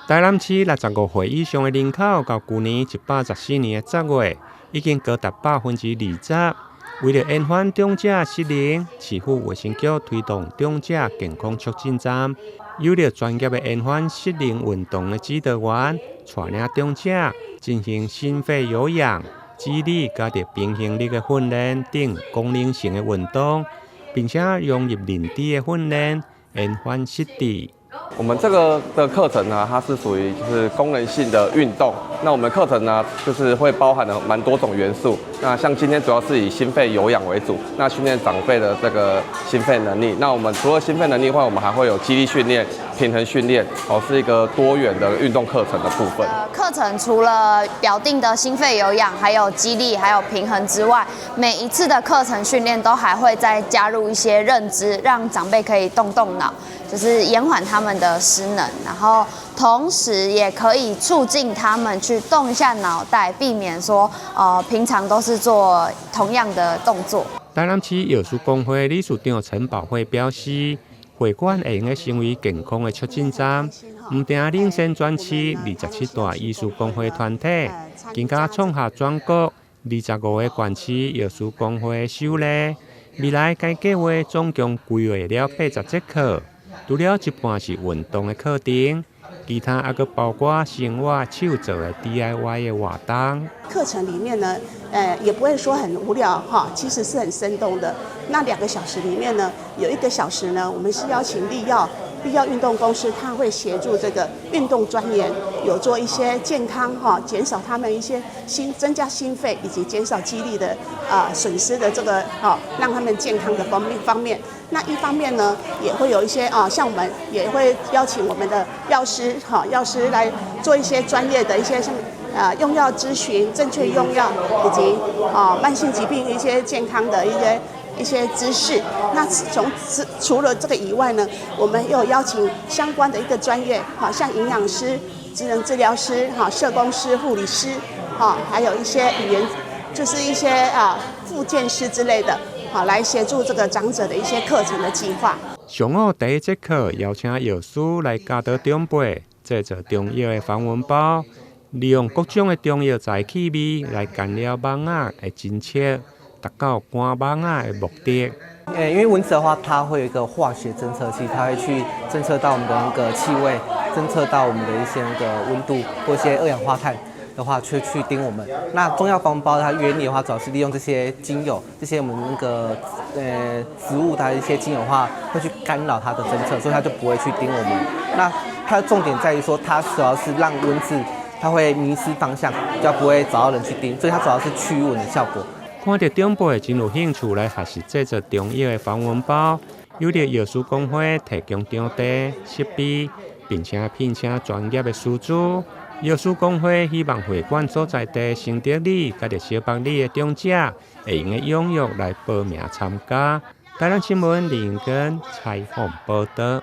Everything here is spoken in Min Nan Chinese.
台南市65歲以上的人口，到舊年114年的10月，已經高達20%。為了延緩長者失能，市府衛生局推動長者健康促進站，由著專業的延緩失能運動的指導員，帶領長者進行心肺有氧、肌力佮平衡力的訓練等功能性的運動，並且融入認知的訓練，延緩失智。我們這個的課程呢，它是屬於就是功能性的運動。那我們課程呢，就是會包含了蠻多種元素。那像今天主要是以心肺有氧為主，那訓練長輩的這個心肺能力。那我們除了心肺能力外，我們還會有肌力訓練、平衡訓練，哦，是一個多元的運動課程的部分。課程除了表定的心肺有氧、還有肌力、還有平衡之外，每一次的課程訓練都還會再加入一些認知，讓長輩可以動動腦，就是延緩他們的失能，然後同時也可以促進他們去動一下腦袋，避免說平常都是做同樣的動作。台南市藥師公會理事長陳寶慧表示，會館會用得成為健康的促進站，毋但領先全市27大醫師公會團體，更加創下全國25個縣市藥師公會的首例。未來該計劃總共規劃了80節課。除了一半是運動的課程，其他猶閣包括生活手作的 DIY 的活動。課程裡面呢，也不會說很無聊哈，其實是很生動的。那2個小時裡面呢，有1個小時呢，我們是邀請力耀力耀運動公司，他會協助這個運動專員，有做一些健康哈，減少他們一些心增加心肺以及減少肌力的啊損失的這個哈，讓他們健康的方面方面。那一方面呢，也會有一些啊，像我們也會邀請我們的藥師哈，藥師來做一些專業的一些像啊用藥諮詢、正確用藥以及啊慢性疾病一些健康的一些知識。那從除了這個以外呢，我們又邀請相關的一個專業，好像營養師、職能治療師、哈社工師、護理師，哈還有一些語言，就是一些啊復健師之類的，好來協助這個長者的一些課程的計劃。上午第一節課邀請藥師來教導長輩製作中藥的防蚊包，利用各種的中藥材氣味來干擾蚊仔的偵測，達到趕蚊仔的目的。因為蚊子的話，它會有一個化學偵測器，它會去偵測到我們的那個氣味，偵測到我們的一些那個溫度或一些二氧化碳的話，去叮我們。那中藥防蚊包它原理的話，主要是利用這些精油，這些我們那個植物它一些精油的話，會去干擾它的偵測，所以它就不會去叮我們。那它的重點在於說，它主要是讓蚊子它會迷失方向，比較不會找到人去叮，所以它主要是驅蚊的效果。看著長輩真有興趣來學習製作中藥的防蚊包，由著藥師公會提供場地設備，並且聘請專業的師資。藥師公會希望會館所在地新竹里佮著小北里的長者會用得踴躍來報名參加。台南新聞林根採訪報導。